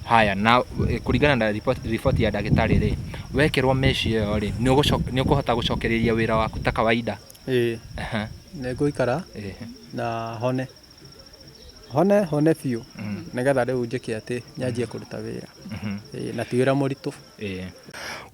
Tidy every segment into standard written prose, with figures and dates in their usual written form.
Haya, na kũringana na riboti ya ndagĩtarĩ rĩ, wekĩrwo mesh ĩyo rĩ, nĩ ũkũhota gũcokereria wĩra waku ta kawaida? Ĩĩ. Nĩ ngũikara na hone. Hone hone biũ nĩgetha rĩu njĩke atĩ nyanjie kũruta wĩra. Ĩĩ, na ti wĩra mũritũ.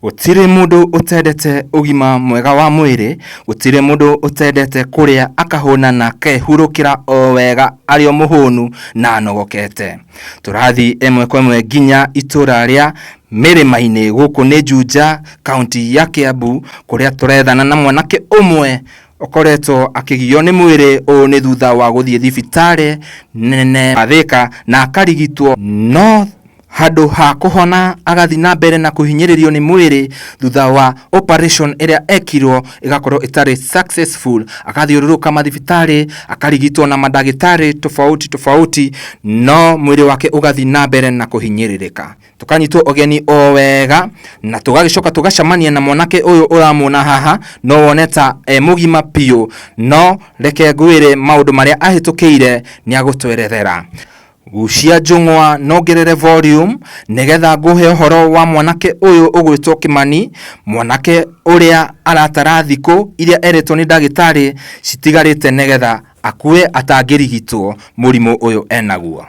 Gũtirĩ mũndũ ũtendete ũgima mwega wa mwĩrĩ, gũtirĩ mũndũ ũtendete kũrĩa akahũna na akehurũkĩra o wega arĩ o mũhũnu na anogokete. Tũrathiĩ ĩmwe kwa ĩmwe nginya itũra rĩa Mĩrĩma-inĩ, gũkũ nĩ Juja, kaunti ya Kiambu, kũrĩa tũrethana na mwanake ũmwe ũkoretwo akĩgio nĩ mwĩrĩ. Ũũ nĩ thutha wa gũthiĩ thibitarĩ nene ya Thika na akarigitwo, no handũ ha kũhona agathiĩ na mbere na kũhinyĩrĩrio nĩ mwĩrĩ thutha wa operation ĩrĩa ekirwo ĩgakorwo ĩtarĩ successful. Agathiũrũrũka mathibitarĩ akarigitwo na mandagĩtarĩ tofauti tofauti, no mwĩrĩ wake ũgathiĩ na mbere na kũhinyĩrĩrĩka. Tũkanyitwo ũgeni o wega na tũgagĩcoka tũgacemania na mwanake ũyũ ũramuona haha, no wone ta e mũgima biũ, no reke ngwĩre maũndũ marĩa ahĩtũkĩire nĩ agũtwerethera. Gucia njũng'wa nongerere volume nĩgetha ngũhe ũhoro wa mwanake ũyũ ũgwĩtwo Kĩmani, mwanake ũrĩa aratara thikũ iria erĩtwo nĩ ndagĩtarĩ citigarĩte nĩgetha akue atangĩrigitwo mũrimũ ũyũ enaguo.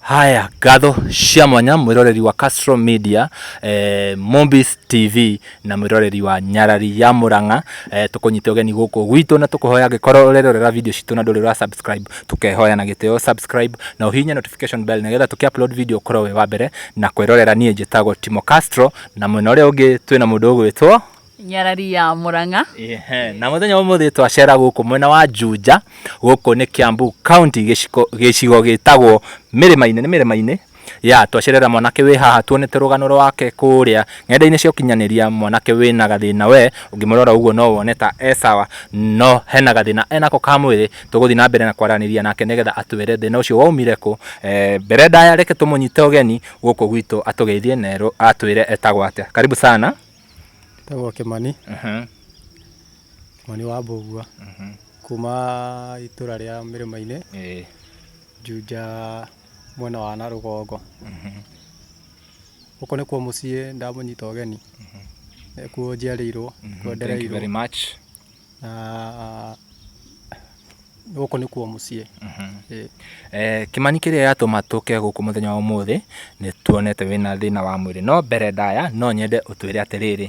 Haya, ngatho cia mwanya mwĩroreri wa Castro Media, Mombis TV na mwĩroreri wa Nyarari ya Mũrang'a. Tũkũnyite ũgeni gũkũ gwitũ na tũkũhoya angĩkorwo ũrerorera video citũ na ndũrĩ ũra subscribe, tũkehoya na gĩtĩo subscribe na ũhihinye notification bell nĩgetha tũkĩ upload video ũkorwo wĩ wa mbere na kwĩrorera. Niĩ njĩtagwo Timo Castro na mwena ũrĩa ũngĩ twĩna mũndũ ũgwĩtwo Nyarari ya Mũrang'a. Ehe, na mũthenya wa ũmũthĩ twacera gũkũ mwena wa Juja, gũkũ nĩ Kiambu County, gĩcigo gĩtagwo Mĩrĩma-inĩ, nĩ Mĩrĩma-inĩ? Ya, twacerera mwanake wĩ haha tuonete rũgano rwake kũrĩa ng'enda-inĩ cia ũkinyanĩria, mwanake wĩna gathĩna we, ũngĩmũrora ũguo no wone ta e sawa, no hena gathĩna enako ka mwĩrĩ, tũgũthiĩ na mbere na kwaranĩria nake nĩgetha atwĩre thĩna ũcio waumire kũ. Mbere ndaya reke tũmũnyite ũgeni gũkũ gwitũ atũgeithie na atwĩre etagwo atĩa. Karibu sana. Njĩtagwo Kĩmani, Kĩmani wa Mbũgua, kuma itũra rĩa Mĩrĩma-inĩ, Juja mwena wa na rũgongo. Gũkũ nĩkuo mũciĩ ndamũnyita ũgeni, nĩkuo njiarĩirwo, nĩkuo Thank you ndereirwo very much. Na gũkũ nĩkuo mũciĩ. Ĩĩ. Kĩmani, kĩrĩa gĩatũma tũke gũkũ mũthenya wa ũmũthĩ nĩ tuonete wĩna thĩna wa mwĩrĩ, no mbere ndaya no nyende ũtwĩre atĩrĩrĩ,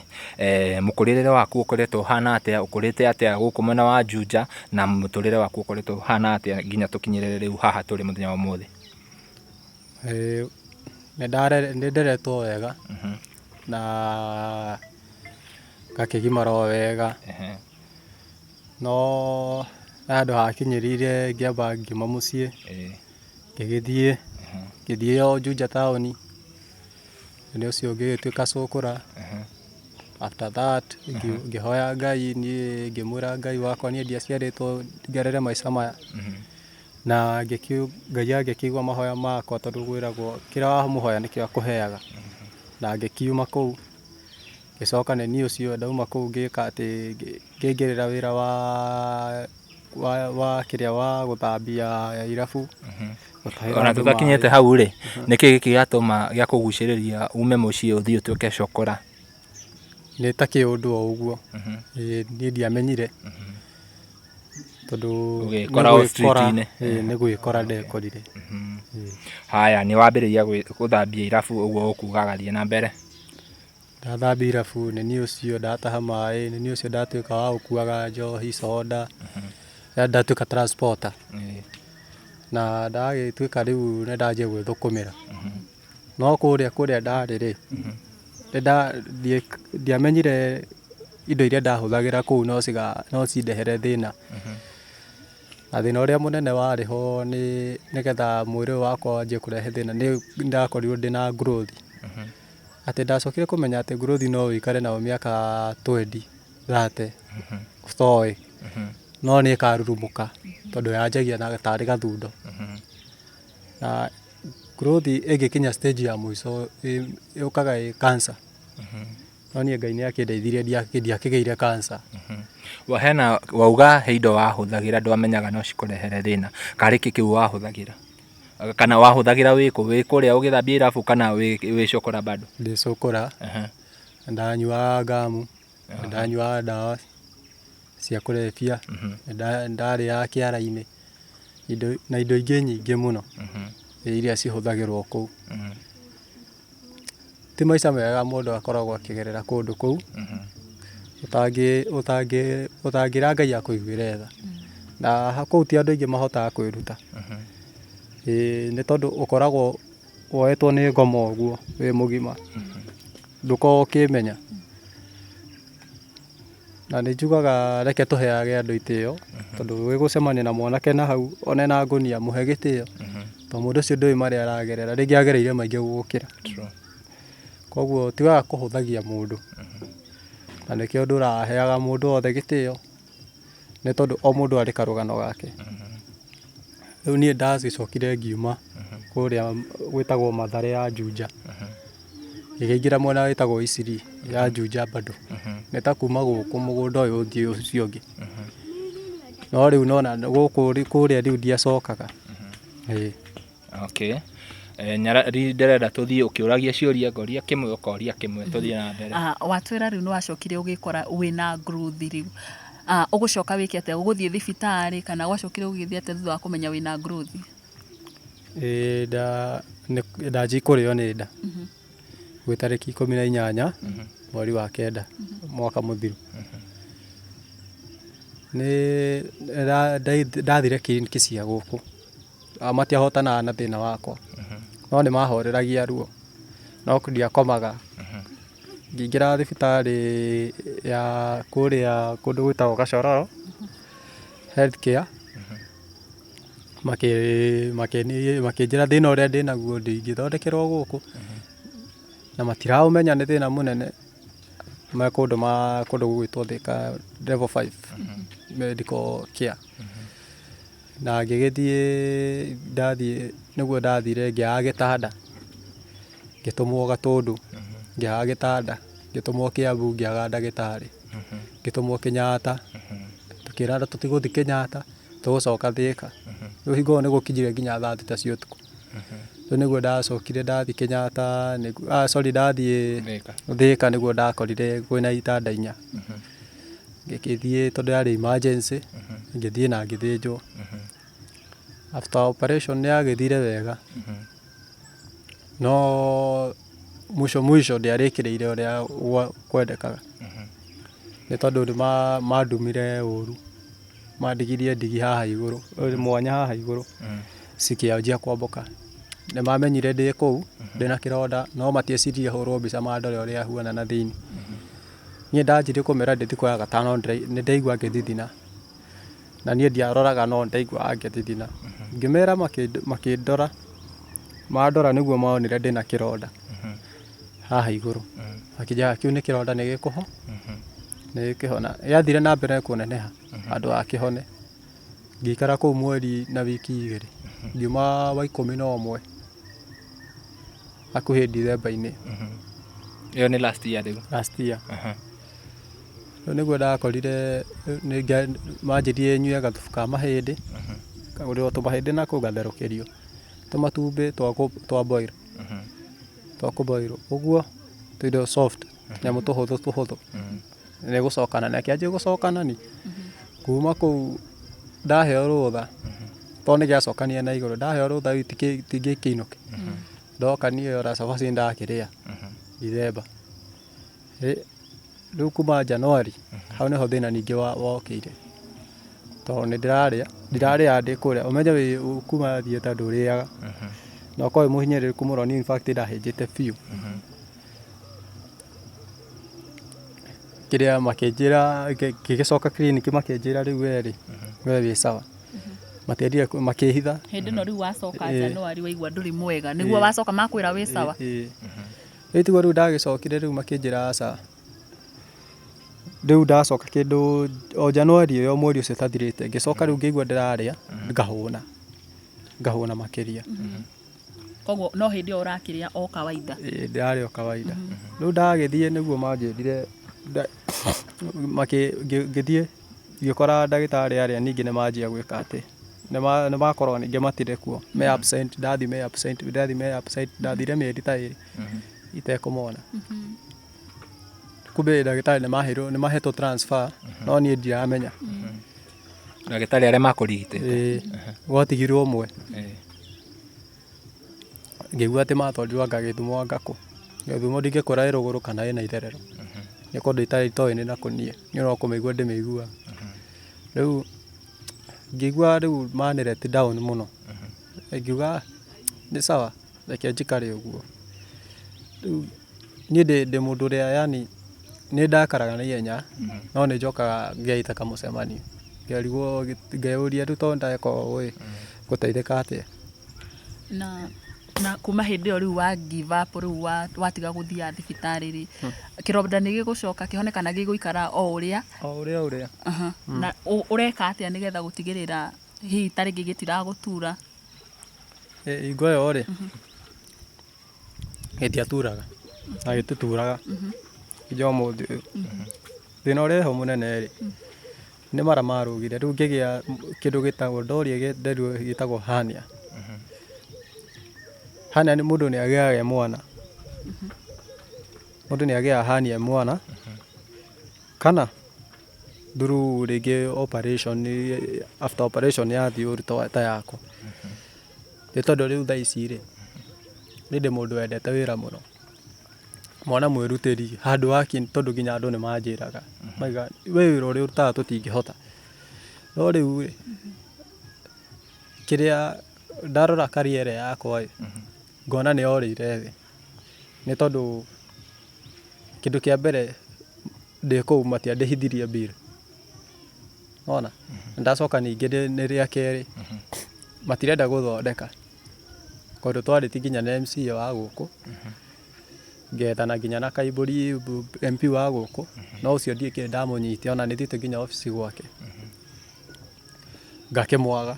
mũkũrĩre waku ũkoretwo ũhana atĩa, ũkũrĩte atĩa gũkũ mwena wa Juja, na mũtũrĩre waku ũkoretwo ũhana atĩa nginya tũkinyĩrĩre rĩu haha tũrĩ mũthenya wa ũmũthĩ? Ĩĩ nĩ nderetwo wega na ngakĩgimara o wega, no he handũ hakinyĩrĩire ngĩamba ngiuma mũciĩ, ngĩgĩthiĩ, ngĩthiĩ o Juja taũni, thĩna ũcio ngĩgĩtuĩka cũkũra. After that ngĩhoya Ngai niĩ ngĩmwĩra Ngai wakwa niĩ ndiaciarĩtwo ngerere maica maya, na Ngai agĩkĩigua mahoya makwa tondũ kwĩragwo kĩrĩa wamũhoya nĩkĩo akũheaga, na ngĩkiuma kũu, ngĩcoka nĩ niĩ ũcio ndauma kũu ngĩka atĩ ngĩingĩrĩra wĩra wa kĩrĩa wa gũthambia irabu, gũtahĩra Ona andũ tũtakinyĩte maĩ. hau rĩ, nĩkĩ gĩkĩ gĩatũma gĩakũgucĩrĩria ume mũciĩ ũthiĩ ũtuĩke cokora? Nĩ ta kĩũndũ o ũguo, ĩĩ niĩ ndiamenyire tondũ Ũgĩkora o street-inĩ. Ĩĩ nĩ gwĩkora ndekorire. Ĩĩ. Haya, nĩ wambĩrĩria gũthambia irabu ũguo ũkugaga, thiĩ na mbere. Ndathambia irabu nĩ niĩ ũcio ndataha maĩ, nĩ niĩ ũcio ndatuĩka wa gũkuaga njohi, soda, yaani ndatuĩka transporter. Na ndagĩtuĩka rĩu nĩ ndanjia gwĩthũkũmĩra. No kũrĩa kũrĩa ndarĩ rĩ, ndiamenyire indo iria ndahũthagĩra kũu no cindehere thĩna. Na thĩna ũrĩa mũnene warĩ ho nĩ nĩgetha mwĩrĩ ũyũ wakwa wanjie kũrehe thĩna nĩ ndakorirwo ndĩna growth. Atĩ ndacokire kũmenya atĩ growth no ũikare nayo mĩaka 20, 30 ũtoĩ. No nĩ ĩkarurumũka tondũ yanjagia na tarĩ gathundo. Na growth ĩngĩkinya stage ya mũico yũkaga ĩ cancer. No niĩ Ngai nĩ akĩndeithirie ndiakĩgĩire cancer. Hena wauga he indo wahũthagĩra ndwamenyaga no cikũrehere thĩna. Karĩ kĩ kĩu wahũthagĩra? Kana wahũthagĩra wĩ kũ? Wĩ kũrĩa ũgĩthambia irabu kana wĩ cũkũra bado? Ndĩ cũkũra, ndanyuaga ngamu, ndanyuaga ndawa cia kũrebia, ndarĩaga kĩara-inĩ, na indo ingĩ nyingĩ mũno iria cihũthagĩrwo kũu. Ti maica mega mũndũ akoragwo akĩgerera kũndũ kũu, ũtangĩra Ngai akũiguĩre tha. Na kũu ti andũ aingĩ mahotaga kwĩruta. Ĩĩ nĩ tondũ ũkoragwo woetwo nĩ ngoma ũguo wĩ mũgima, ndũkoragwo ũkĩmenya. Na nĩ njugaga reke tũheage andũ itĩo, tondũ wĩgũcemania na mwanake na hau one na ngũnia, mũhe gĩtĩo. Tondũ mũndũ ũcio ndũĩ marĩa aragerera, rĩngĩ agereire maingĩ gũgũkĩra. Koguo ti wega kũhũthagia mũndũ. Na nĩkĩo ndũraheaga mũndũ wothe gĩtĩo, nĩ tondũ o mũndũ arĩ karũgano gake. Rĩu niĩ ndagĩcokire ngiuma kũrĩa gwĩtagwo Mathare ya Juja. Ngĩkĩingĩra mwena wĩtagwo Eastleigh ya Juja bado. Nĩ ta kuma gũkũ mũgũnda ũyũ ũthiĩ ũcio ũngĩ. No rĩu nona gũkũ kũrĩa rĩu ndiacokaga. Ĩĩ. Okay. Nyarari ndĩrenda tũthiĩ ũkĩũragia ciũria ngoria kĩmwe ũkoria kĩmwe tũthiĩ na mbere. Watwĩra rĩu nĩ wacokire ũgĩkora wĩna growth rĩu. Ũgũcoka wĩke atĩa? Ũgũthiĩ thibitarĩ kana gwacokire gũgĩthiĩ atĩa thutha wa kũmenya wĩna growth? Ĩĩ ndanjia kũrĩo nĩ nda gwĩ tarĩki 18 mweri wa kenda mwaka mũthiru. Nĩ ndathire kiriniki cia gũkũ, matiahotanaga na thĩna wakwa, no nĩ mahoreragia ruo, no ndiakomaga. Ngĩingĩra thibitarĩ ya kũrĩa kũndũ gwĩtagwo Gachororo Health Care, makĩnjĩra thĩna ũrĩa ndĩnaguo ndingĩthondekerwo gũkũ, na matiraũmenya nĩ thĩna mũnene, me kũndũ kũndũ gũgwĩtwo Thika level 5 medical care. Na ngĩgĩthiĩ ndathiĩ nĩguo ndathire ngĩaga gĩtanda, ngĩtũmwo Gatũndũ, ngĩaga gĩtanda, ngĩtũmwo Kiambu ngĩaga ndagĩtarĩ, ngĩtũmwo Kenyatta, tũkĩrana tũtigũthiĩ Kenyatta, tũgũcoka Thika. Rĩu hingo ĩyo nĩ gũkinyire nginya thaa thita cia ũtukũ. Rĩu nĩguo ndacokire ndathiĩ Kenyatta, sorry ndathiĩ Thika nĩguo ndakorire kwĩna itanda inya. Ngĩgĩthiĩ tondũ yarĩ emergency, ngĩthiĩ na ngĩthĩnjwo. After operation nĩ yagĩthire wega, no mwisho mwisho ndĩarĩkĩrĩire ũrĩa kwendekaga. Nĩ tondũ nĩ mandumire ũru, mandigirie ndigi haha igũrũ, mwanya haha igũrũ, cikĩanjia kwamboka. Nĩ mamenyire ndĩ kũu, ndĩna kĩronda, no matieciririe hũrwo mbica mandore ũrĩa huana na thĩiniĩ. Niĩ ndanjirie kũmera ndĩ thikũ ya gatano nĩ ndaigua ngĩthithina. Na niĩ ndiaroraga no ndaiguaga ngĩthithina. Ngĩmera makĩndora, mandora nĩguo monire ndĩna kĩronda haha igũrũ. Makĩnjĩra kĩu nĩ kĩronda nĩ gĩkũho, nĩ gĩkĩhona. Gĩathire na mbere kũneneha handũ ha kĩhone. Ngĩikara kũu mweri na wiki igĩrĩ. Ngiuma wa 11 hakuhĩ Dithemba-inĩ. Ĩyo nĩ last year rĩu? Last year. Rĩu nĩguo ndakorire manjĩrire nyue gathubu ka mahĩndĩ, ngagũrĩrwo tũmahĩndĩ na kũu ngatherũkĩrio, tũmatumbĩ twa boil, twa kũ boil ũguo, tũindo soft, tũnyamũ tũhũthũ tũhũthũ. Nĩ gũcokana na kĩanjie gũcokana ni. Kuma kũu ndaheo rũtha, tondũ nĩ gĩacokanire na igũrũ, ndaheo rũtha rĩu tingĩkĩinũke. Ndoka niĩ ona cabaci ndakĩrĩa Dithemba. Rĩu kuma January, hau nĩho thĩna ningĩ wokĩire. Tondũ nĩ ndĩrarĩa, ndirarĩaga ndĩ kũrĩa, ũmenye wĩ kuma theatre ndũrĩaga. Na ũkorwo wĩ mũhinyĩrĩrĩku mũno, niĩ in fact ndahĩnjĩte biũ. Kĩrĩa makĩnjĩra, ngĩgĩcoka clinic makĩnjĩra rĩu we rĩ, we wĩ sawa. Matiendire makĩhitha. Hĩndĩ ĩno rĩu wacoka January waigua ndũrĩ mwega, nĩguo wacoka makwĩra wĩ sawa? Rĩu tiguo rĩu ndagĩcokire rĩu makĩnjĩra aca. Rĩu ndacoka kĩndũ o Januari ĩyo mweri ũcio ũtathirĩte ngĩcoka rĩu ngĩigua ndĩrarĩa ngahũna ngahũna makĩria. Koguo no hĩndĩ ĩyo ũrakĩrĩa o kawaida? Ĩĩ, ndĩrarĩa o kawaida. Rĩu ndagĩthiĩ nĩguo manjĩrire ngĩthiĩ ngĩkora ndagĩtarĩ arĩa ningĩ nĩ manjia gwĩka atĩ nĩ makorwo ningĩ matirĩ kuo me absent, ndathiĩ me absent, ndathiĩ me absent, ndathire mĩeri ta ĩrĩ itekũmona. Kumbe ndagĩtarĩ nĩ maheirwo nĩ mahetwo transfer no niĩ ndiramenya. Ndagĩtarĩ arĩa makũrigitĩte? Ĩĩ, gwatigirwo ũmwe. Ngĩigua atĩ matwarirwo anga Gĩthumo anga kũ. Gĩthumo ndingĩkwĩra ĩ rũgũrũ kana ĩna itherero. Nĩ kũndũ itoĩ nĩ nakũ niĩ, niĩ no kũmĩigua ndĩmĩiguaga. Rĩu ngĩigua rĩu mani let down mũno. Ngiuga nĩ sawa reke njikare ũguo. Rĩu niĩ ndĩ mũndũ ũrĩa yaani nĩ ndakaraga na ihenya no nĩ njokaga ngeita kamũcemanio. Ngerigwo ngeyũria rĩu tondũ ndeka ũũ ĩ, ngũteithĩka atĩa? Na kuma hĩndĩ ĩyo rĩu wa give up rĩu watiga gũthiaga thibitarĩ rĩ, kĩronda nĩ gĩgũcoka kĩhone kana gĩgũikara o ũrĩa? O ũrĩa ũrĩa. Na ũreka atĩa nĩgetha gũtigĩrĩra hihi ta rĩngĩ gĩtiragũtura? Hingo ĩyo rĩ, gĩtiaturaga na gĩtituraga nginya ũmũthĩ ũyũ. Thĩna ũrĩa wĩho mũnene rĩ, nĩ mara marũgire rĩu ngĩgĩa kĩndũ gĩtagwo ndoria nderirwo gĩtagwo hernia. Hernia nĩ mũndũ nĩ agĩaga e mwana, mũndũ nĩ agĩaga hernia e mwana, kana through rĩngĩ operation after operation yathiĩ ũru ta yakwa. Nĩ tondũ rĩu thaa ici rĩ, niĩ ndĩ mũndũ wendete wĩra mũno, mwana mwĩrutĩri handũ waki tondũ nginya andũ nĩ manjĩraga, mauga we wĩra ũrĩa ũrutaga tũtingĩhota. No rĩu rĩ, kĩrĩa ndarora career ĩrĩa yakwa ĩ, ngona nĩ yorĩire thĩ, nĩ tondũ kĩndũ kĩa mbere ndĩ kũu matiandĩhithirie bill. Wona? Ndacoka ningĩ nĩ rĩa kerĩ, matirenda gũthondeka, tondũ twarĩtie nginya na MCA wa gũkũ, ngethana nginya na Kaibũri MP wa gũkũ, no ũcio ndiũĩ kĩrĩa ndamũnyitia ona nĩ thiĩte nginya obici gwake, ngakĩmwaga.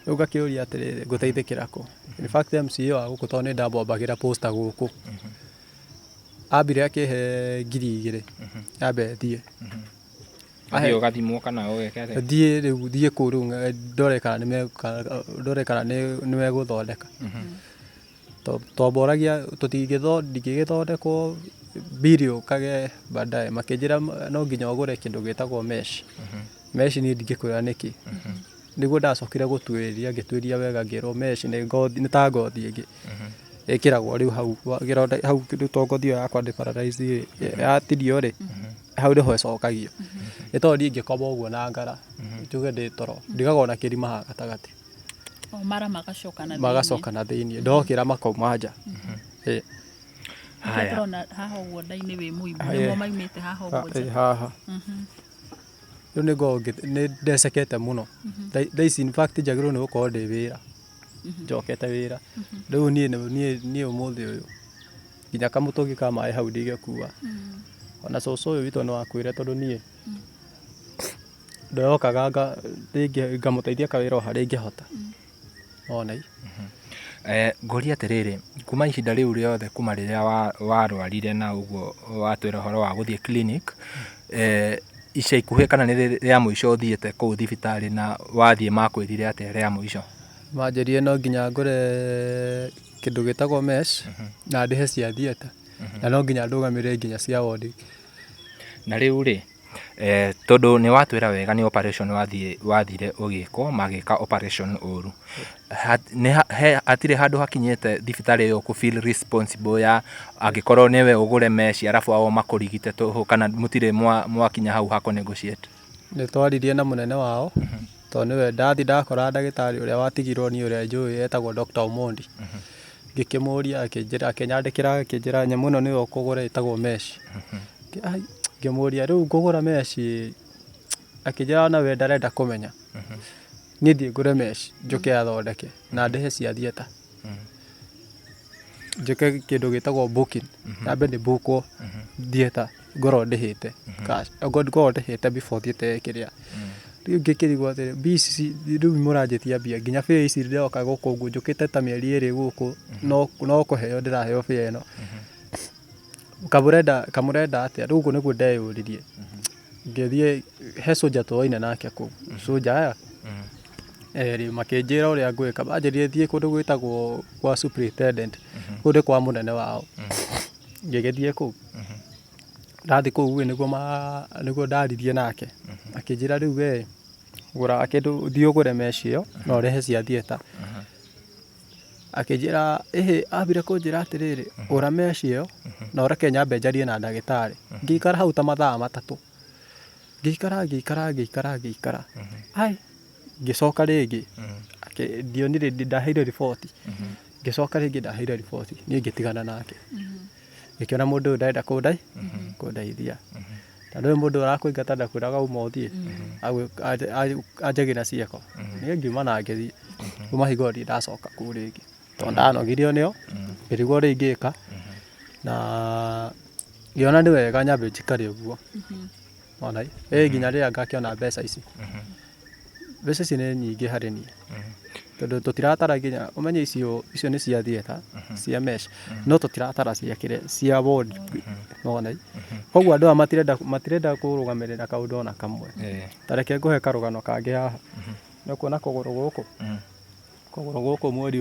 Rĩu ngakĩũria atĩrĩrĩ, ngũteithĩkĩra kũ? In fact MCA wa gũkũ tondũ nĩ ndamwambagĩra poster gũkũ, ambire akĩhe 2000 nyambe thiĩ. Athiĩ ũgathimwo kana ũgeke atĩa? Thiĩ rĩu thiĩ kũu rĩu ndore kana nĩ ndore kana nĩ megũthondeka. Twamboragia ndingĩgĩthondekwo bill yũkage baadaye makĩnjĩra no nginya ũgũre kĩndũ gĩtagwo mesh. Mesh niĩ ndingĩkwĩra nĩkĩ. Nĩguo ndacokire gũtuĩria ngĩtuĩria wega ngĩrwo mesh nĩ ngothi nĩ ta ngothi ĩngĩ. Ĩkĩragwo rĩu hau kĩronda hau rĩu to ngothi ĩyo yakwa ndĩ paralyzed rĩ, yatinio rĩ, hau nĩho ĩcokagio. Nĩ tondũ niĩ ingĩkoma ũguo na ngara, njuge ndĩ toro, ndigagwo na kĩrima haha gatagatĩ. O mara magacoka na thĩinĩ. Magacoka na thĩinĩ, ndokĩra makauma nja. Ĩĩ. Nĩkĩo tũrona haha ũguo nda-inĩ wĩ mũimbu, nĩmo maumĩte haha ũguo nja. Haha. Rĩu nĩ ngoragwo nĩ ndecekete mũno. Thaa ici in fact njagĩrĩirwo nĩ gũkorwo ndĩ wĩra. Njokete wĩra. Rĩu niĩ niĩ niĩ ũmũthĩ ũyũ nginya kamũtũngi ka maĩ hau ndingĩkua. Ona cũcũ ũyũ witũ no akwĩre tondũ niĩ ndokaga rĩngĩ ngamũteithia kawĩra o harĩa ingĩhota. Wona ĩ. Ngũrie atĩrĩrĩ, kuma ihinda rĩu rĩothe kuma rĩrĩa warwarire na ũguo watwĩra ũhoro wa gũthiĩ clinic, ica ikuhĩ kana nĩ rĩa mũico ũthiĩte kũu thibitarĩ na wathiĩ makwĩrire atĩa rĩa mũico? Manjĩrire no nginya ngũre kĩndũ gĩtagwo mesh na ndĩhe cia theatre na no nginya ndũgamĩrĩre nginya cia ward. Na rĩu rĩ, tondũ nĩ watwĩra wega nĩ operation wathiĩ wathire ũgĩkwo, magĩka operation ũru. Hatirĩ handũ hakinyĩte thibitarĩ ĩyo kũ feel responsible ya angĩkorwo nĩwe ũgũre mesh arabu ao makũrigite tũhũ kana mũtirĩ mwakinya hau ha kũ negotiate? Nĩ twaririe na mũnene wao, tondũ nĩwe ndathiĩ ndakora ndagĩtarĩ ũrĩa watigirwo niĩ ũrĩa njũĩ etagwo Doctor Omondi. Ngĩkĩmũria akĩnjĩra akĩnyandĩkĩra akĩnjĩra nyamũ ĩno nĩyo ũkũgũra ĩtagwo mesh. Ngĩmũria rĩu ngũgũra mesh ĩ, akĩnjĩra ona we ndarenda kũmenya. Niĩ thiĩ ngũre mesh njũke athondeke na ndĩhe cia theatre. Njĩke kĩndũ gĩtagwo booking, nyambe nĩ book wo theatre. Ngorwo ndĩhĩte cash, ngorwo ndĩhĩte before thiĩte kĩrĩa. Rĩu ngĩkĩrigwo atĩrĩ, mbia ici rĩu mũranjĩtia mbia, nginya fare ici ndĩroka gũkũ ũguo, njũkĩte ta mĩeri ĩrĩ gũkũ, no kũheo ndĩraheo fare ĩno. Kamũrenda kamũrenda atĩa? Rĩu ũguo nĩguo ndeyũririe. Ngĩthiĩ he soldier tũoine nake kũu, soldier aya erĩ makĩnjĩra ũrĩa ngwĩka, manjĩrire thiĩ kũndũ gwĩtagwo kwa superintendent, kũu nĩ kwa mũnene wao. Ngĩgĩthiĩ kũu, ndathiĩ kũu ĩ nĩguo nĩguo ndaririe nake, akĩnjĩra rĩu we gũra kĩndũ, thiĩ ũgũre mesh ĩyo na ũrĩhe cia theatre. Akĩnjĩra ĩhĩ, ambire kũnjĩra atĩrĩrĩ, gũra mesh ĩyo na ũreke nyambe njarie na ndagĩtarĩ. Ngĩikara hau ta mathaa 3, ngĩikara ngĩikara ngĩikara ngĩikara, ai ngĩcoka rĩngĩ, ndionire ndaheire riboti, ngĩcoka rĩngĩ ndaheire riboti, niĩ ngĩtigana nake. Ngĩkĩona mũndũ ũyũ ndarenda kũndeithia. Tondũ ũyũ mũndũ arakũingata ndakwĩraga uma ũthiĩ, anjagie na ciĩko. Niĩ ngiuma na ngĩthiĩ, kuma hingo ĩyo ndirĩ ndacoka kũu rĩngĩ, tondũ ndanogirio nĩo, ngĩrigwo ũrĩa ingĩka, na ngĩona nĩ wega nyambe njikare ũguo. Wona ĩ nginya rĩrĩa ngakĩona mbeca ici. Mbeca ici nĩ nyingĩ harĩ niĩ, tondũ tũtiratara nginya, ũmenye icio icio nĩ cia theatre, cia mesh, no tũtiratara cia kĩrĩa, cia ward, nĩwona ĩ. Koguo andũ aya matirenda matirenda kũrũgamĩrĩra kaũndũ ona kamwe. Ta reke ngũhe karũgano kangĩ haha. Nĩ ũkuona kũgũrũ gũkũ, kũgũrũ gũkũ mweri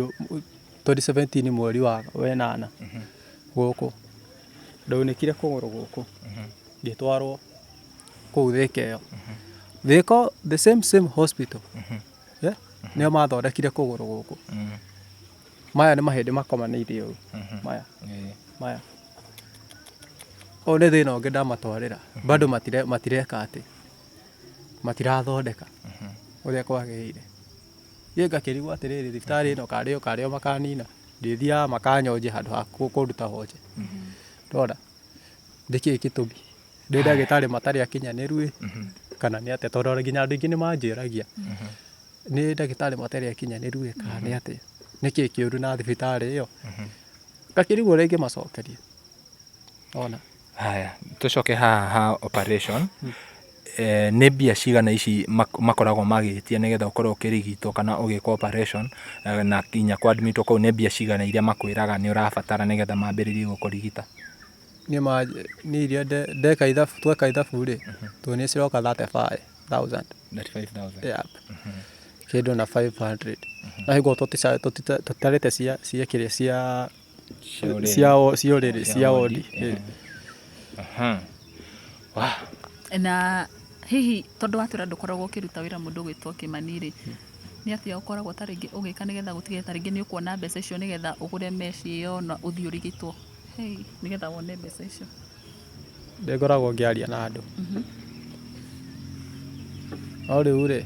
2017 mweri wa wenana, gũkũ, ndaunĩkire kũgũrũ gũkũ, ngĩtwarwo kũu Thĩka ĩyo. Thĩka the same same hospital, yeah, nĩo mathondekire kũgũrũ gũkũ. Maya nĩ mahĩndĩ makomanĩire ũũ, maya maya. Ũyũ nĩ thĩna ũngĩ ndamatwarĩra, bado matireka atĩ, matirathondeka ũrĩa kwagĩrĩire. Niĩ ngakĩrigwo atĩrĩrĩ, thibitarĩ ĩno karĩ o karĩ o makanina, ndĩthiaga makanyonje handũ ha kũnduta honje. Ndĩrona, nĩkĩĩ gĩtũmi? Nĩ ndagĩtarĩ matarĩ akinyanĩru ĩ, kana nĩ atĩa? Tondũ nginya andũ aingĩ nĩ manjĩragia, nĩ ndagĩtarĩ matarĩ akinyanĩru ĩ, kana nĩ atĩa? Nĩkĩĩ kĩũru na thibitarĩ ĩyo? Ngakĩrigwo ũrĩa ingĩmacokeria. Wona? Haya, tũcoke haha ha operation. Nĩ mbia cigana ici makoragwo magĩtia nĩgetha ũkorwo ũkĩrigitwo kana ũgĩkwo operation na nginya kũ admit wo kũu, nĩ mbia cigana iria makwĩraga nĩ ũrabatara nĩgetha mambĩrĩrie gũkũrigita? Niĩ iria ndeka ithabu, tweka ithabu rĩ, tũ nĩ ciroka 35,000. 35,000. Yep. Kĩndũ na 500. No hingo tũtarĩte cia kĩrĩa cia cia ũrĩrĩ, cia wodi. Na hihi tondũ watwĩra ndũkoragwo ũkĩruta wĩra mũndũ ũgwĩtwo Kĩmani rĩ, nĩ atĩa ũkoragwo ta rĩngĩ ũgĩka nĩgetha gũtigĩrĩra ta rĩngĩ nĩ ũkuona mbeca icio nĩgetha ũgũre mesh ĩyo na ũthiĩ ũrigitwo, nĩgetha wone mbeca icio? Nĩ ngoragwo ngĩaria na andũ. No rĩu rĩ,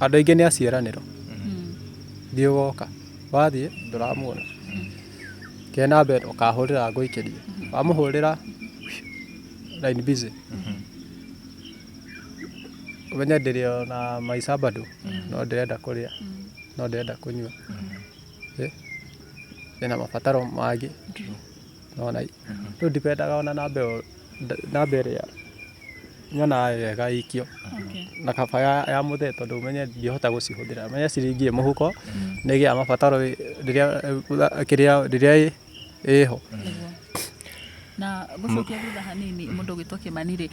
andũ aingĩ nĩ aciaranĩro. Thiĩ ũgoka, wathiĩ ndũramuona. Ke namba ĩno ũkahũrĩra ngũikĩrie. Wamũhũrĩra line busy. Ũmenye ndĩrĩ o na maica bado, no ndĩrenda kũrĩa, no ndĩrenda kũnyua. Ndĩna mabataro mangĩ. Nĩwona rĩu ndipendaga ona namba ĩyo, namba ĩrĩa nyonaga wega ĩikio, na kaba ya mũthee tondũ ũmenye ndingĩhota gũcihũthĩra. Ũmenye ciringi ĩ mũhuko nĩ ĩgĩaga mabataro rĩrĩa kĩrĩa rĩrĩa ĩho. Na ngũcokia thutha hanini mũndũ ũgwĩtwo Kĩmani rĩ,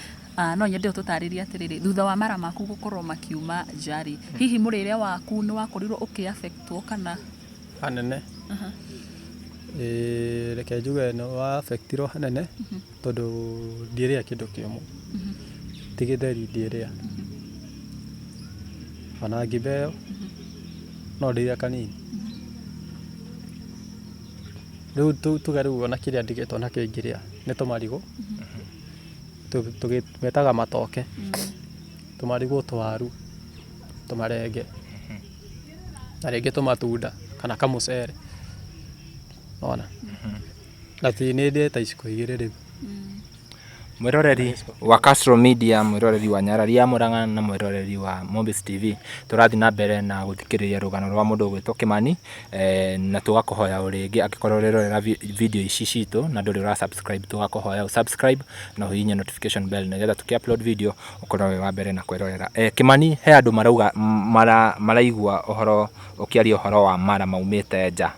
no nyende ũtũtarĩrie atĩrĩrĩ, thutha wa mara maku gũkorwo makiuma nja rĩ, hihi mũrĩre waku nĩ wakorirwo ũkĩ affect wo kana? Hanene. Ĩĩ reke njuge nĩ wa affect irwo hanene tondũ ndiĩrĩa kĩndũ kĩũmũ, ti gĩtheri ndiĩrĩa. Ona ngima ĩyo no ndĩire kanini. Rĩu tuge rĩu ona kĩrĩa ndigĩtwo nakĩo ingĩrĩa nĩ tũmarigũ, tũmetaga matoke, tũmarigũ, tũwaru, tũmarenge na rĩngĩ tũmatunda kana kamũcere, nĩwona? Na ti nĩ ndĩte iciko igĩrĩ rĩu. Mwĩroreri wa Castro Media, mwĩroreri wa Nyarari ya Murang'a na mwĩroreri wa Mobis TV, tũrathiĩ na mbere na gũthikĩrĩria rũgano rwa mũndũ ũgwĩtwo Kĩmani, na tũgakũhoya o rĩngĩ angĩkorwo ũrerorera video ici citũ na ndũrĩ ũra subscribe, tũgakũhoya ũ subscribe na ũhihinye notification bell nĩgetha tũkĩ upload video ũkorwo wĩ wa mbere na kwĩrorera. Kĩmani, he andũ marauga maraigua ũhoro ũkĩaria ũhoro wa mara maumĩte nja.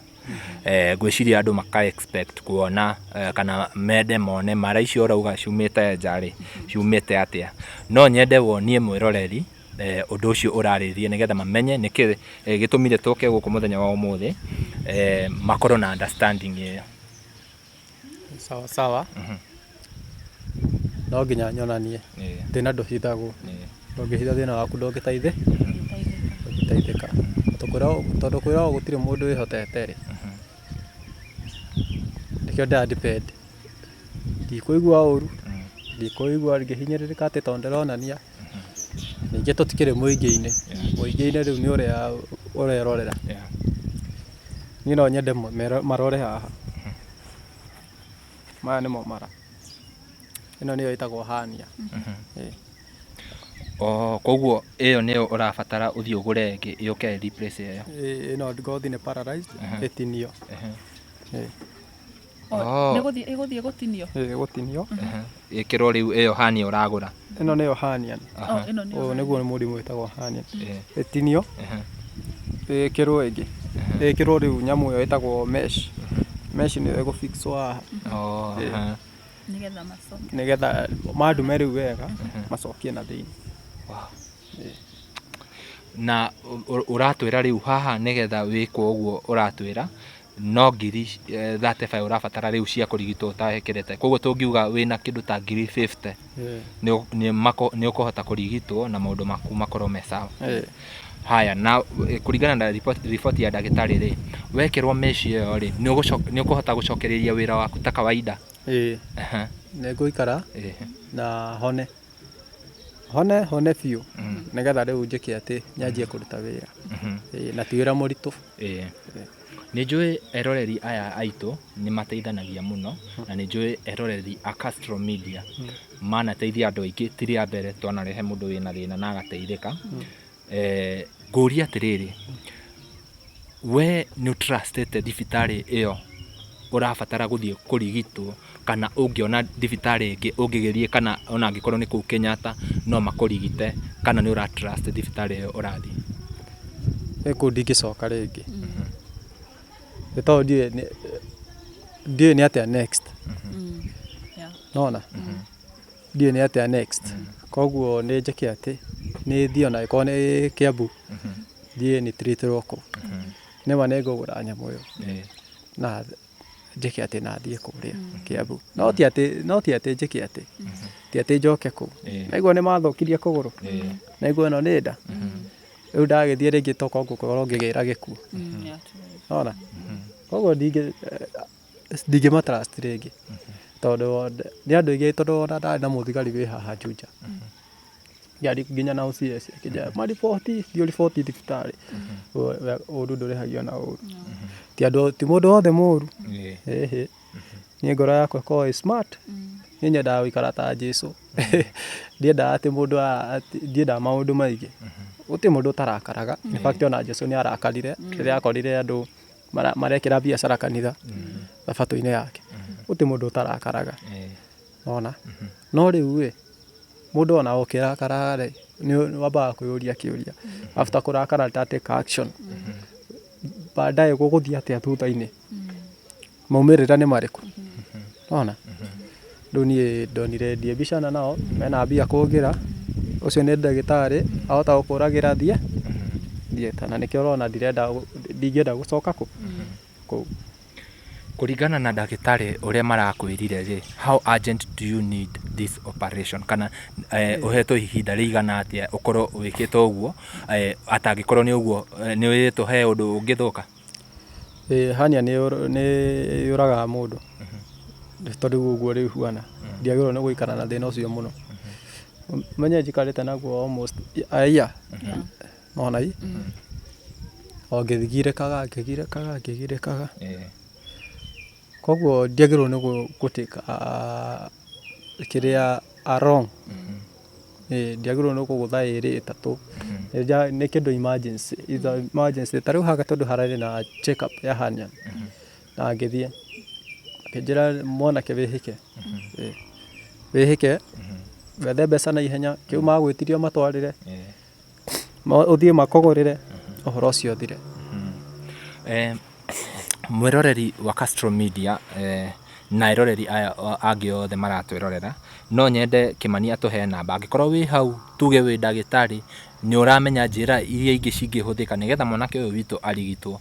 Ngwĩciria andũ maka expect kuona kana mende mone mara icio ũrauga ciumĩte nja rĩ, ciumĩte atĩa. No nyende wonie mwĩroreri ũndũ ũcio ũrarĩrĩria nĩgetha mamenye nĩkĩ gĩtũmire tũke gũkũ mũthenya wa ũmũthĩ, makorwo na understanding ĩyo. Sawa sawa. No nginya nyonanie thĩna ndũhithagwo. Ndũngĩhitha thĩna waku ndũngĩteithĩka. Tondũ kwĩragwo gũtirĩ mũndũ wĩhotete rĩ, nĩkĩo ndĩra depend. Ndikũigua ũru, ndikũigua ngĩhinyĩrĩrĩka atĩ tondũ ndĩronania. Ningĩ tũtikĩrĩ mũingĩ-inĩ, mũingĩ-inĩ rĩu nĩ ũrĩa ũrerorera. Niĩ no nyende marore haha. Maya nĩmo mara. Ĩno nĩyo ĩtagwo hernia. Oh, koguo ĩyo nĩyo ũrabatara ũthiĩ ũgũre ĩngĩ yũke ĩ replace ĩyo. Ĩno ngothi nĩ paralyzed, ĩtinio. Oh. Nĩ gũthiĩ ĩgũthiĩ gũtinio. Ĩgũtinio. Ĩkĩrwo rĩu ĩyo hernia ũragũra. Ĩno nĩyo hernia. Oh, ĩno nĩyo Ũyũ nĩguo mũrimũ wĩtagwo hernia. Ĩtinio, ĩkĩrwo ĩngĩ. Ĩkĩrwo rĩu nyamũ ĩyo ĩtagwo mesh. Mesh nĩyo ĩgũ fix wo haha. Oh, aha. Nĩgetha macoke. Nĩgetha mandume rĩu wega, macokie na thĩinĩ. Na ũratwĩra rĩu haha nĩgetha wĩkwo ũguo ũratwĩra no ngiri 35 ũrabatara rĩu cia kũrigitwo ũtahĩkĩrĩte. Koguo tũngiuga wĩna kĩndũ ta ngiri 50 nĩ ũkũhota kũrigitwo na maũndũ maku makorwo me sawa. Haya, na kũringana na riboti ya ndagĩtarĩ rĩ, wekĩrwo mesh ĩyo rĩ, nĩ ũkũhota gũcokereria wĩra waku ta kawaida? Ĩĩ. Nĩ ngũikara na hone. Hone hone biũ nĩgetha rĩu njĩke atĩ nyanjie kũruta wĩra. Ĩĩ, na ti wĩra mũritũ. Ĩĩ. Nĩ njũĩ eroreri aya aitũ nĩ mateithanagia mũno na nĩ njũĩ eroreri a Castro Media manateithia andũ aingĩ, ti rĩa mbere twanarehe mũndũ wĩna thĩna na agateithĩka. Ngũrie atĩrĩrĩ, we nĩ ũ trust ĩte thibitarĩ ĩyo ũrabatara gũthiĩ kũrigitwo kana ũngĩona thibitarĩ ĩngĩ ũngĩgĩthiĩ kana ona angĩkorwo nĩ kũu Kenyatta no makũrigite kana nĩ ũra trust thibitarĩ ĩyo ũrathiĩ? Niĩ kũu ndingĩcoka rĩngĩ. Nĩ tondũ ndiũĩ nĩ atĩa next. Nĩwona? Ndiũĩ nĩ atĩa next. Koguo nĩ njĩke atĩ, nĩ thiĩ ona angĩkorwo nĩ Kiambu, thiĩ nĩ treat ĩrwo kũu. Nĩma nĩ ngũgũra nyamũ ĩyo na njĩke atĩ na thiĩ kũrĩa Kiambu. No ti atĩ, no ti atĩ njĩke atĩ, ti atĩ njoke kũu. Naigua nĩ mathũkirie kũgũrũ, naigua ĩno nĩ nda, rĩu ndagĩthiĩ rĩngĩ tokorwo ngũkorwo ngĩgĩra gĩkuũ. Nĩwona? Koguo ndingĩma trust rĩngĩ tondũ nĩ andũ aingĩ tondũ ona ndarĩ na mũthigari wĩ haha Juja, nginya na OCS akĩnjĩra mariboti, thiĩ ũriboti thibitarĩ, ũru ndũrĩhagio na ũru. Ti andũ, ti mũndũ wothe mũru, ĩhĩ. Niĩ ngoro yakwa ĩkoragwo ĩ smart, niĩ nyendaga gũikara ta Jesũ. Ndiendaga atĩ mũndũ ndiendaga maũndũ maingĩ. Gũtirĩ mũndũ ũtarakaraga, in fact ona Jesũ nĩ arakarire rĩrĩa akorire andũ marekĩra biacara kanitha thabatũ-inĩ yake. Gũtirĩ mũndũ ũtarakaraga, nĩwona? No rĩu ĩ, mũndũ ona ũkĩrakara rĩ, nĩ wambaga kwĩyũria kĩũria, after kũrakara nda take action, baadaye gũgũthiĩ atĩa thutha-inĩ? Maumĩrĩra nĩ marĩkũ? Nĩwona? Rĩu niĩ ndonire ndiĩbicana nao, mena mbia kũngĩra, ũcio nĩ ndagĩtarĩ, ahota gũkũragĩra thiĩ theatre, na nĩkĩo ũrona ndirenda, ndingĩenda gũcoka kũ? Kũu. Kũringana na ndagĩtarĩ ũrĩa marakwĩrire rĩ, how urgent do you need this operation? Kana ũhetwo ihinda rĩigana atĩa ũkorwo wĩkĩtwo ũguo, atangĩkorwo nĩ ũguo nĩ wĩrĩtwo he ũndũ ũngĩthũka? Ĩĩ hernia nĩ yũragaga mũndũ, tondũ rĩu ũguo rĩu huana, ndiagĩrĩirwo nĩ gũikara na thĩna ũcio mũno. Ũmenye njikarĩte naguo almost a year, nĩwona ĩ, o ngĩgirĩkaga ngĩgirĩkaga ngĩgirĩkaga, koguo ndiagĩrĩirwo nĩ gũ take Kĩrĩa a wrong. Ĩĩ ndiagĩrĩirwo nĩ kũgũtha ĩrĩ ĩtatũ. Nĩ kĩndũ emergency, it's a emergency. Ta rĩu haha tondũ hararĩ na check up ya hernia, na ngĩthiĩ, akĩnjĩra mwanake wĩhĩke, wĩhĩke, wethe mbeca na ihenya, kĩu magwĩtirie ũmatwarĩre, ũthiĩ makũgũrĩre, ũhoro ũcio ũthire. Mwĩroreri wa Castro Media na eroreri aya angĩ othe maratwĩrorera, no nyende Kĩmani atũhe namba, angĩkorwo wĩ hau tuge wĩ ndagĩtarĩ, nĩ ũramenya njĩra iria ingĩ cingĩhũthĩka nĩgetha mwanake ũyũ witũ arigitwo,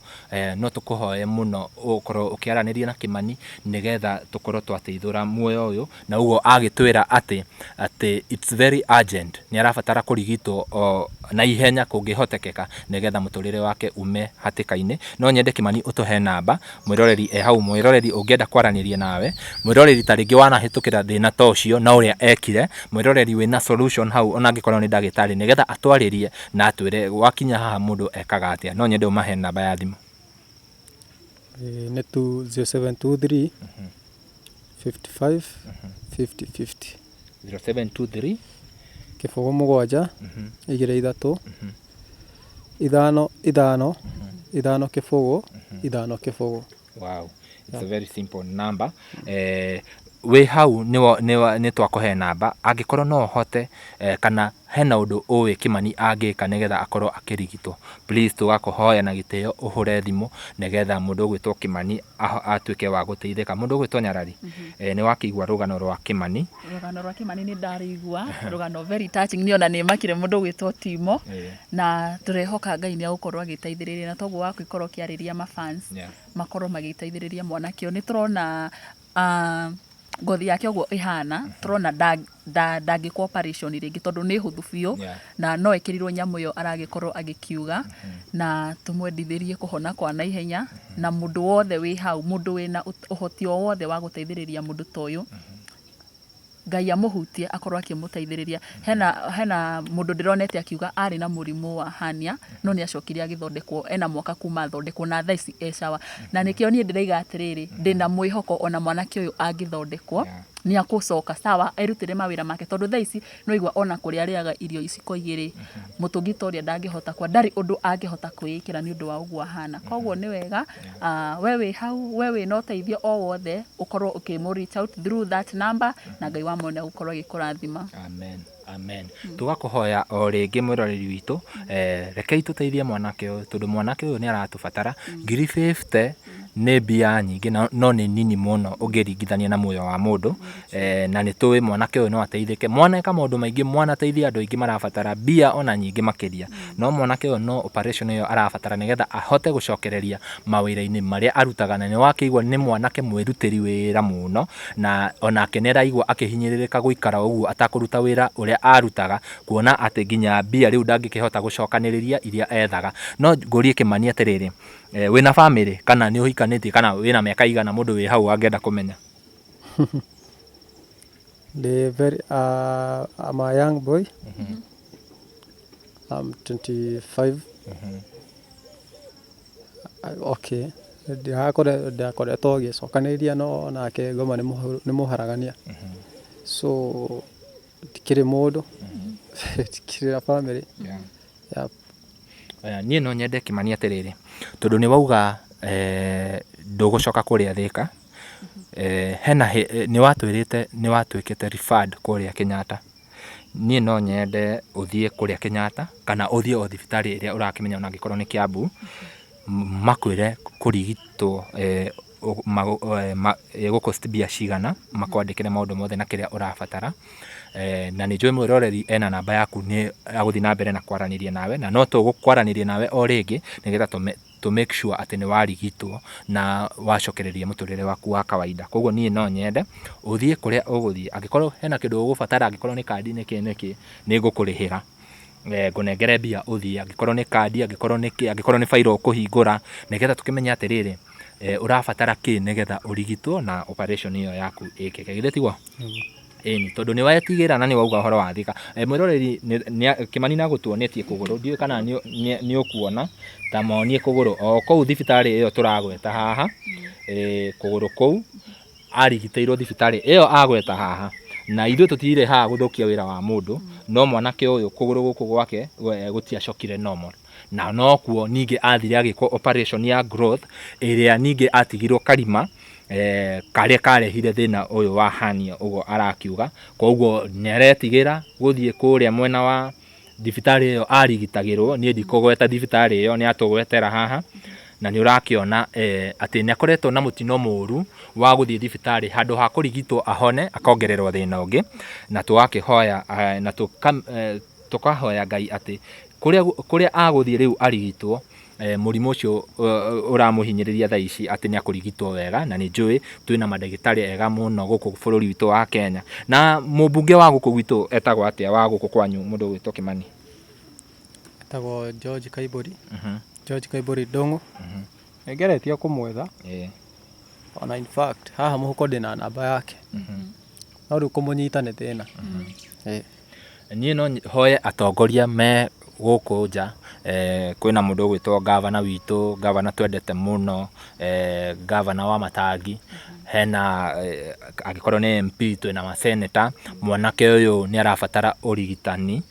no tũkũhoe mũno ũkorwo ũkĩaranĩria na Kĩmani nĩgetha tũkorwo twateithũra muoyo ũyũ, na ũguo agĩtwĩra atĩ atĩ it's very urgent, nĩ arabatara kũrigitwo o na ihenya kũngĩhotekeka nĩgetha mũtũrĩre wake ume hatĩka-inĩ. No nyende Kĩmani ũtũhe namba, mwĩroreri e hau, mwĩroreri ũngĩenda kwaranĩria nawe, mwĩroreri ta rĩngĩ wanahĩtũkĩra thĩna ta ũcio na ũrĩa ekire, mwĩroreri wĩna solution hau ona angĩkorwo nĩ ndagĩtarĩ nĩgetha atwarĩrie na atwĩre gwakinya haha mũndũ ekaga atĩa. No nyende ũmahe namba ya thimũ. Nĩ 0723 55 50 50. 0723 Kĩbũgũ mũgwanja, igĩrĩ ithatũ, ithano ithano, ithano kĩbũgũ, ithano kĩbũgũ. Wow, it's a very simple number. Wĩ hau nĩ twakũhe namba, angĩkorwo no ũhote kana hena ũndũ ũĩ Kĩmani angĩka nĩgetha akorwo akĩrigitwo, please tũgakũhoya na gĩtĩo ũhũre thimũ nĩgetha mũndũ ũgwĩtwo Kĩmani atuĩke wa gũteithĩka. Mũndũ ũgwĩtwo Nyarari, nĩ wakĩigua rũgano rwa Kĩmani. Rũgano rwa Kĩmani nĩ ndarũigua, rũgano very touching, niĩ ona nĩ makire mũndũ ũgwĩtwo Timo, na tũrehoka Ngai nĩ egũkorwo agĩteithĩrĩria, na toguo wagĩkorwo ũkĩarĩria ma fans, makorwo magĩteithĩrĩria mwanake ũyũ. Nĩ tũrona ngothi yake ũguo ĩhana, tũrona ndangĩkwo operation rĩngĩ tondũ nĩ hũthũ biũ, na no ekĩrirwo nyamũ ĩyo aragĩkorwo agĩkiuga, na tũmwendithĩrie kũhona kwa naihenya, na mũndũ wothe wĩ hau, mũndũ wĩna ũhoti o wothe wa gũteithĩrĩria mũndũ ta ũyũ, Ngai amũhutie akorwo akĩmũteithĩrĩria. Hena mũndũ ndĩronete akiuga arĩ na mũrimũ wa hernia, no nĩ acokire agĩthondekwo, ena mwaka kuma athondekwo na thaa ici e sawa. Na nĩkĩo niĩ ndĩraiga atĩrĩrĩ, ndĩna mwĩhoko ona mwanake ũyũ angĩthondekwo, nĩ agũcoka sawa, erutĩre mawĩra make, tondũ thaa ici nĩ waigua ona kũrĩa arĩaga irio iciko igĩrĩ, mũtũngi ta ũrĩa ndangĩhota kwa, ndarĩ ũndũ angĩhota kwĩĩkĩra nĩ ũndũ wa ũguo ahana. Koguo nĩ wega, we wĩ hau, we wĩna ũteithio o wothe, ũkorwo ũkĩmũ reach out through that number, na Ngai wa muoyo nĩ egũkorwo agĩkũrathima. Amen. Amen. Tũgakũhoya o rĩngĩ mwĩroreri witũ, rekei tũteithie mwanake ũyũ tondũ mwanake ũyũ nĩ aratũbatara. Ngiri 50 nĩ mbia nyingĩ no nĩ nini mũno ũngĩringithania na muoyo wa mũndũ. Na nĩ tũĩ mwanake ũyũ no ateithĩke. Mwaneka maũndũ maingĩ, mwanateithia andũ aingĩ marabatara mbia ona nyingĩ makĩria. No mwanake ũyũ no operation ĩyo arabatara nĩgetha ahote gũcokereria mawĩra-inĩ marĩa arutaga. Na nĩ wakĩigua nĩ mwanake mwĩrutĩri wĩra mũno, na onake nĩ araigua akĩhinyĩrĩrĩka gũikara ũguo atakũruta wĩra ũrĩa arutaga, kuona atĩ nginya mbia rĩu ndangĩkĩhota gũcokanĩrĩria iria ethaga. No ngũrie Kĩmani atĩrĩrĩ, wĩna bamĩrĩ kana nĩ ũhikanĩtie kana wĩna mĩaka igana mũndũ wĩ hau angĩenda kũmenya? Ndĩ very, I'm a young boy. I'm 25. Okay. Ndakoretwo ngĩcokanĩrĩria no nake ngoma nĩ mũharagania. So ndikĩrĩ mũndũ, ndikĩrĩ na bamĩrĩ. Yeah. Niĩ no nyende Kĩmani atĩrĩrĩ, tondũ nĩ wauga ndũgũcoka kũrĩa Thĩka, hena nĩ watwĩrĩte nĩ watuĩkĩte referred kũrĩa Kenyatta. Niĩ no nyende ũthiĩ kũrĩa Kenyatta kana ũthiĩ o thibitarĩ ĩrĩa ũrakĩmenya ona angĩkorwo nĩ Kiambu, makwĩre kũrigitwo ĩgũ cost mbia cigana, makwandĩkĩre maũndũ mothe na kĩrĩa ũrabatara. Na nĩ njũĩ mwĩroreri ena namba yaku nĩ agũthiĩ na mbere na kwaranĩria nawe, na no tũgũkwaranĩria nawe o rĩngĩ nĩgetha tũ make sure atĩ nĩ warigitwo na wacokereria mũtũrĩre waku wa kawaida. Koguo niĩ no nyende ũthiĩ kũrĩa ũgũthiĩ, angĩkorwo hena kĩndũ ũgũbatara, angĩkorwo nĩ kandi nĩkĩ nĩkĩ, nĩ ngũkũrĩhĩra. Ngũnengere mbia ũthiĩ, angĩkorwo nĩ kandi, angĩkorwo nĩ kĩ, angĩkorwo nĩ bairo ũkũhingũra, nĩgetha tũkĩmenye atĩrĩrĩ, ũrabatara kĩ nĩgetha ũrigitwo na operation ĩyo yaku ĩkĩke. Githĩ tiguo? Ĩni, tondũ nĩ wetigĩra na nĩ wauga ũhoro wa Thika. Mwĩroreri Kĩmani nĩ agũtuonetie kũgũrũ, ndiũĩ kana nĩ ũkuona, ta monie kũgũrũ o kũu thibitarĩ ĩyo tũragweta haha, kũgũrũ kũu arigitĩirwo thibitarĩ ĩyo agweta haha. Na ithuĩ tũtirĩ haha gũthũkia wĩra wa mũndũ, no mwanake ũyũ kũgũrũ gũkũ gwake gũtiacokire normal. Na nokuo ningĩ athire agĩkwo operation ya growth ĩrĩa ningĩ atigirwo karima karĩa karehire thĩna ũyũ wa hernia ũguo arakiuga. Koguo nĩ aretigĩra gũthiĩ kũrĩa mwena wa thibitarĩ ĩyo arigitagĩrwo, niĩ ndikũgweta thibitarĩ ĩyo nĩ atũgwetera haha, na nĩ ũrakĩona atĩ nĩ akoretwo na mũtino mũru wa gũthiĩ thibitarĩ handũ ha kũrigitwo ahone akongererwo thĩna ũngĩ, na tũgakĩhoya na tũkahoya Ngai atĩ kũrĩa agũthiĩ rĩu arigitwo mũrimũ ũcio ũramũhinyĩrĩria thaa ici atĩ nĩ akũrigitwo wega, na nĩ njũĩ twĩna mandagĩtarĩ ega mũno gũkũ bũrũri witũ wa Kenya. Na mũmbunge wa gũkũ gwitũ etagwo atĩa wa gũkũ kwanyu mũndũ ũgwĩtwo Kĩmani? Etagwo George Kaibori, George Kaibori Ndung'u. Nĩ ngeretie kũmwetha, ona in fact haha mũhuko ndĩna namba yake, no rĩu kũmũnyita nĩ thĩna. Niĩ no hoye atongoria me gũkũ nja, kwĩna mũndũ ũgwĩtwo ngavana witũ, ngavana twendete mũno, ngavana wa Matangi, hena angĩkorwo nĩ MP twĩna maseneta, mwanake ũyũ nĩ arabatara ũrigitani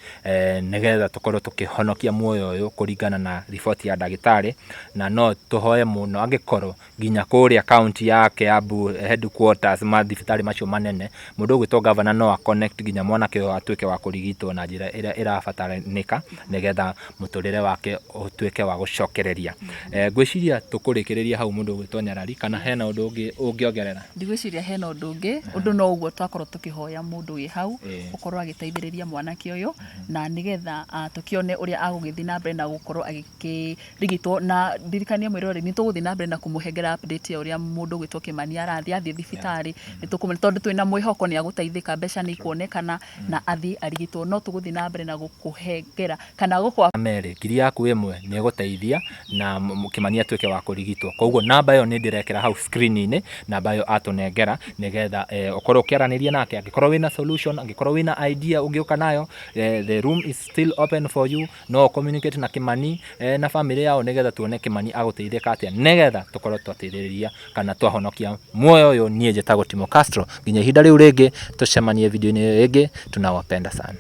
nĩgetha tũkorwo tũkĩhonokia muoyo ũyũ kũringana na riboti ya ndagĩtarĩ, na no tũhoye mũno angĩkorwo nginya kũrĩa kaunti ya Kiambu headquarters mathibitarĩ macio manene, mũndũ ũgwĩtwo ngavana no a connect nginya mwanake ũyũ atuĩke wa kũrigitwo na njĩra ĩrĩa ĩrabataranĩka nĩgetha mũtũrĩre wake ũtuĩke wa gũcokereria. Ngwĩciria tũkũrĩkĩrĩria hau mũndũ ũgwĩtwo Nyarari, kana hena ũndũ ũngĩ ũngĩongerera? Ndigwĩciria hena ũndũ ũngĩ, ũndũ no ũguo twakorwo tũkĩhoya mũndũ wĩ hau, ũkorwo agĩteithĩrĩria mwanake ũyũ, na nĩgetha tũkĩone ũrĩa agũgĩthiĩ na mbere na gũkorwo agĩkĩrigitwo. Na ndirikanie mwĩroreri nĩ tũgũthiĩ na mbere na kũmũhengera update ya ũrĩa mũndũ ũgwĩtwo Kĩmani arathiĩ, athiĩ thibitarĩ nĩ tũkũmwĩra, tondũ twĩna mwĩhoko nĩ agũteithĩka, mbeca nĩ ikuonekana na athiĩ arigitwo. No tũgũthiĩ na mbere na gũkũhengera kana gũkũ Merĩ, ngiri yaku ĩmwe nĩ ĩgũteithia na Kĩmani atuĩke wa kũrigitwo. Koguo namba ĩyo nĩ ndĩrekĩra hau screen-inĩ, namba ĩyo atũnengera nĩgetha ũkorwo ũkĩaranĩria nake, angĩkorwo wĩna solution, angĩkorwo wĩna idea ũngĩũka nayo, the room is still open for you, no ũ communicate na Kĩmani na bamĩrĩ yao nĩgetha tuone Kĩmani agũteithĩka atĩa nĩgetha tũkorwo twateithĩrĩria kana twahonokia muoyo ũyũ. Niĩ njĩtagwo Timo Castro, nginya ihinda rĩu rĩngĩ tũcemanie video-inĩ ĩyo ĩngĩ, tunawapenda sana.